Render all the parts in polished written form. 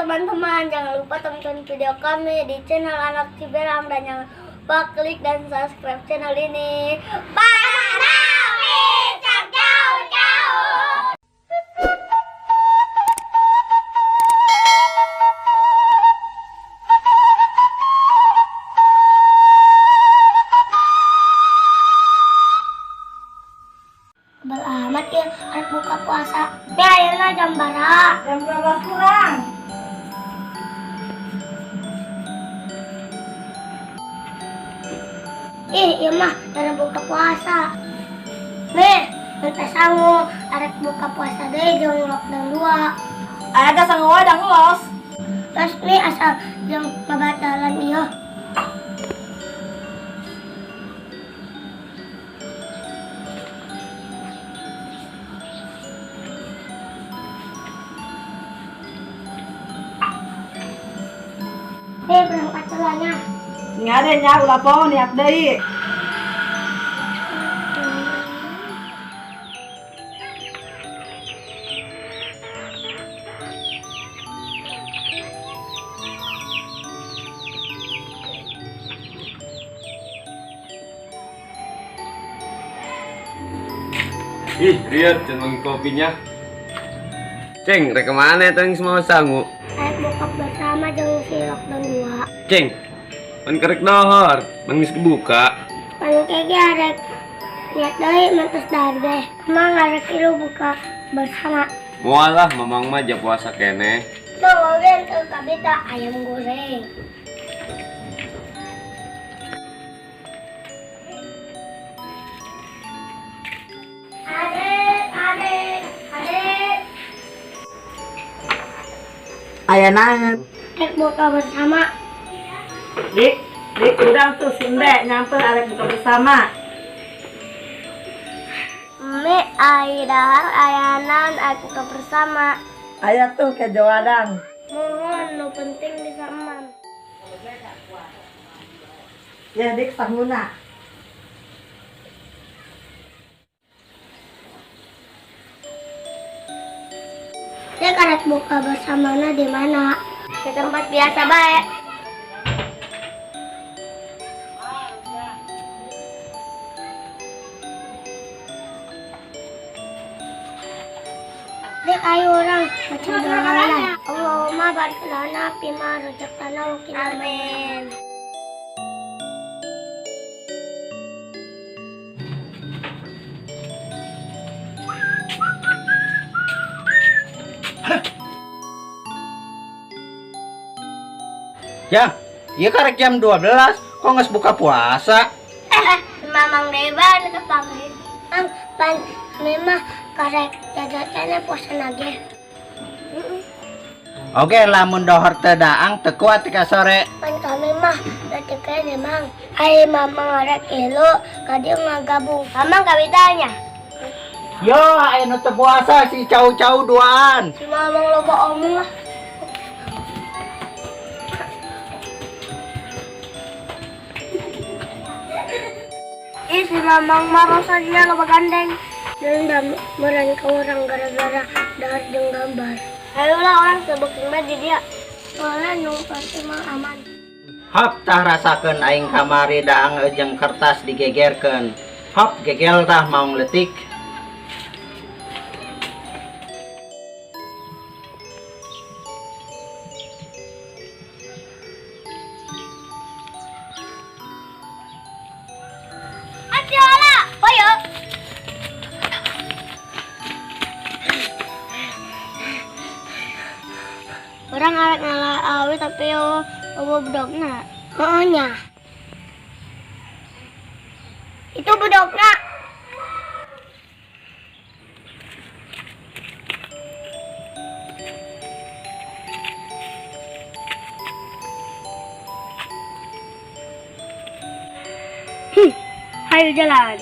teman-teman, jangan lupa tonton video kami di channel Anak Ciberang dan jangan lupa klik dan subscribe channel ini. Bye. Jauh-jauh. Bel amat ya, arek buka puasa. Ya, ayeuna jam bara. Jam 12 kurang. Ih, ieu mah tara buka puasa. Nih, minta sangu, arek buka puasa deui jeung lockdown 2. Aya ge sangu wae da ngelos. Terus nih asal jeung ngabatalan ieu. Nih berangkat heula nya. Ngade nya ulah poho niat deui. Ih, Riot, can kopinya. Ceng, rek kemana eta geus mawa sangu? Arek buka bersama jeung si lockdown 2. Ceng, pan kerek dohor, pan geus kebuka. Pan kege arek niat deui mentos dahar ge. Emang arek ilu buka bersama. Moal lah, mamang mah ja puasa keneh. Mang oge teu kabita ayam goreng. Adek, adek, adek. Aya naon? Arek buka bersama. Dik, dik udang tuh si Embe nyamper arek buka bersama. Mi ai dahar aya naon arek buka bersama. Aya tuh kejo wadang. Mohon nu penting bisa emam. Ya dik sanguna. Dek arek buka bersamana di mana? Di tempat biasa bae. Dek ayo orang baca doa lah. Allahumma barik lana fima razaqtana wa qina. Amin. Ya, ieu karek jam 12, kok geus buka puasa? Mamang Deban kepanggil. Mang, pan memang karek jajatannya puasa lagi. Oke, lamun dohor teu daang teu kuat tika sore. Pan kami mah berarti kene mang. Ai mamang arek ilu ka dieu ngagabung. Mamang kabitanya. Yo, aya nu teu puasa si cau-cau duaan. Si mamang loba omong lah. Ih, si mamang mah rasanya loba gandeng. Dendam meureun ka urang gara-gara dahar jeung gambar. Ayolah orang teu beukeung di dia. Soalnya nu pasti mah aman. Hop tah rasakeun aing kamari daang jeung kertas digegerkeun. Hop gegel tah maung leutik. Orang arek ngalah awi tapi yo eueuh bedogna. Heeh nya. Itu bedogna. Hayo jalan.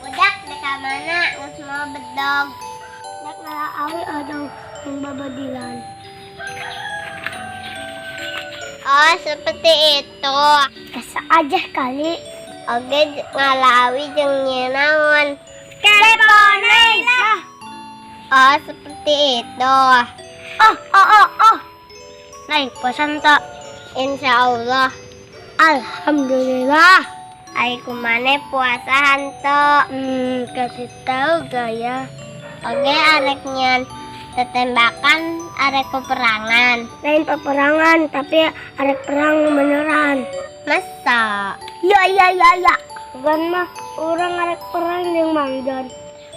Budak deka mana geus mau bedog. Dek ngalah awi ajang babadilan. Oh, seperti itu. Biasa aja kali. Oge ngalah awi jeung nyenaon. Kepo lah. Oh, seperti itu. Oh, oh, oh, oh. Nay, puasa henteu? Insya Allah. Alhamdulillah. Ai kumaha puasa henteu? Kasih tahu gak ya? Oke, arek nyieun tetembakan, arek peperangan. Lain peperangan, tapi arek perang beneran. Masa? Ya, ya, ya, ya. Bukan mah urang arek perang jeung Mang Jon.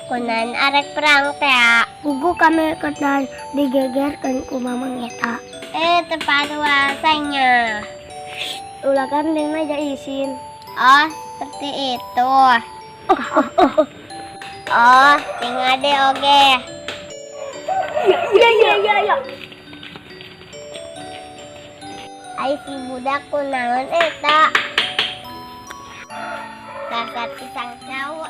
Kunaon arek perang teh? Puguh kami ketan digegerkeun ku Mamang eta. Eh, tepat puasanya. Ulah kan dengan aja izin. Oh, seperti itu. Oh, tinggal deh oke. Iya, iya, iya, iya. Ai si budak kunaon eta? Dasar pisang cowok.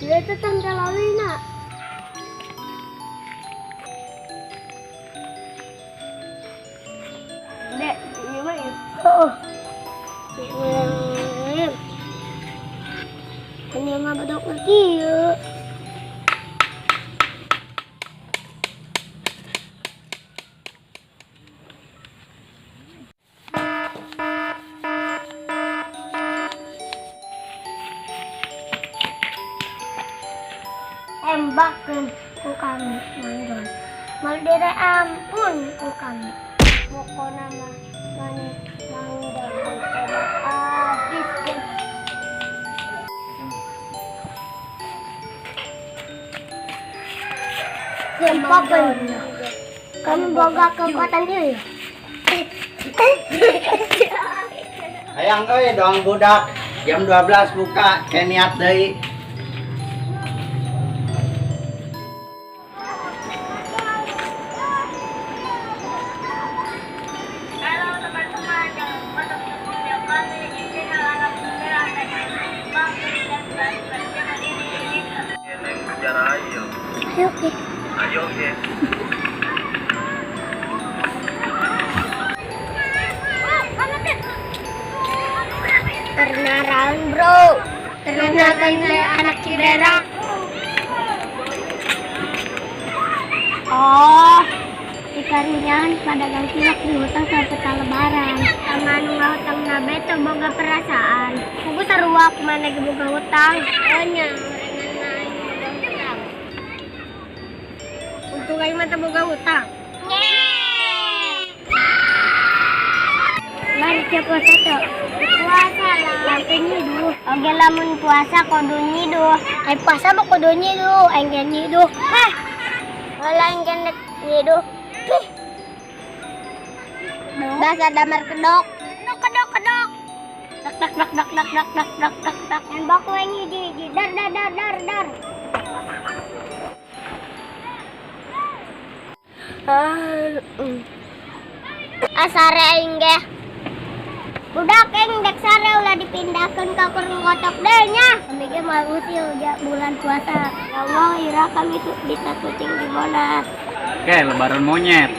Dia itu tanggal lawina. Dek, ini mah ya. Oh. Bismillahirrahmanirrahim. Ini mah bedok lagi yuk. Tembakeun ku kami Mang Jon. Mal dere ampun ku kami. Pokona mah mani Mang Jon ditembak abis. Tembakeun. Kamu boga kekuatan dia ya? Hayang euy doang budak jam 12 buka ke niat deui. Halo teman-teman, jangan lupa untuk dukung video kami di channel Anak Muda dan dan subscribe ini. Ayo, oke. Ayo, oke. Ternaraun bro, ternaraun anak Ciberang. Oh, dikaruniaan pedagang cilok di hutang sampai ka lebaran. Sama nu ngahutang nabe teu boga perasaan. Kuku sarua kumaha ge boga hutang. Oh nya, orengan aing boga hutang. Untung aing mah teu boga hutang. Mari kita puasa tuh. Puasa lah. Sampai nyiduh. Oke lamun puasa kudu nyiduh. Ai puasa mah kudu nyiduh, aing ge nyiduh. Hah. Ulah aing ge nyiduh. Pih. Bahasa damar kedok. Kedok kedok kedok. Dak dak dak dak dak dak dak dak dak dak. Nembak we hiji hiji. Dar dar dar dar dar. Asare aing ge. Budak aing dek sare ulah dipindahkeun ka kurung kotok deh nya. Kami ge moal usil ja bulan puasa. Ya Allah, ira kami tuh bisa syuting di Monas. Oke, lebaran monyet.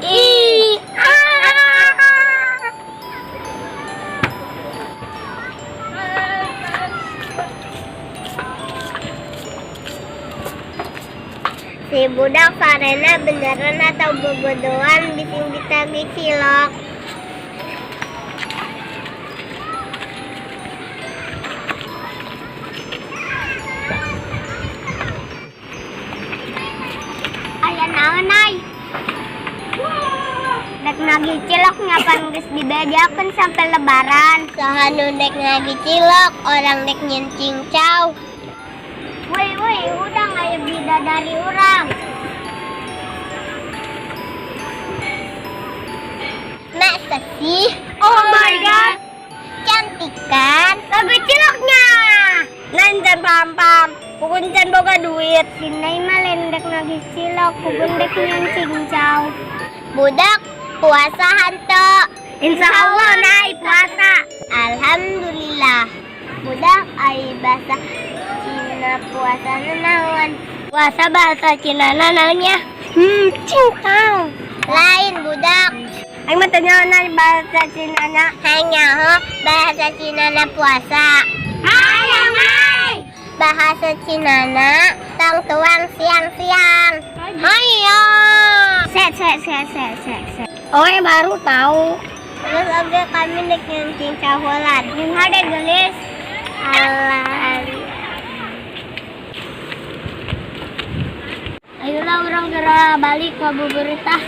Ih. Ah. Si budak sarena beneran atau bobodohan bising ditagih cilok. Aya naon ai? Dek nagih cilok nyapan geus dibejakeun sampai lebaran. Saha nu dek nagih cilok, orang dek nyieun cincau. Woi woi, udang aya bidadari urang. Masa sih? Oh my god. Cantik kan? Lagu ciloknya. Nancan pam-pam, pukun can boga duit. Si Nay mah lendek nagih cilok, pukun dek nyieun cincau. Budak puasa hantu. Insya Allah Nay puasa. Alhamdulillah. Budak ai bahasa Cina puasa naon? Puasa bahasa Cina naonnya? Cincau. Lain budak. Aing mah teu nyaho bahasa Cina na. Hayang nyaho bahasa Cina na puasa. Hayang ai. Bahasa Cina na tong tuang siang-siang. Hayo. Set set set set set set. Oh, yang baru tahu. Terus oge kami nek nyencing cahulan. Jeung hade geulis. Alah. Ayolah urang geura balik ngabuburit ah.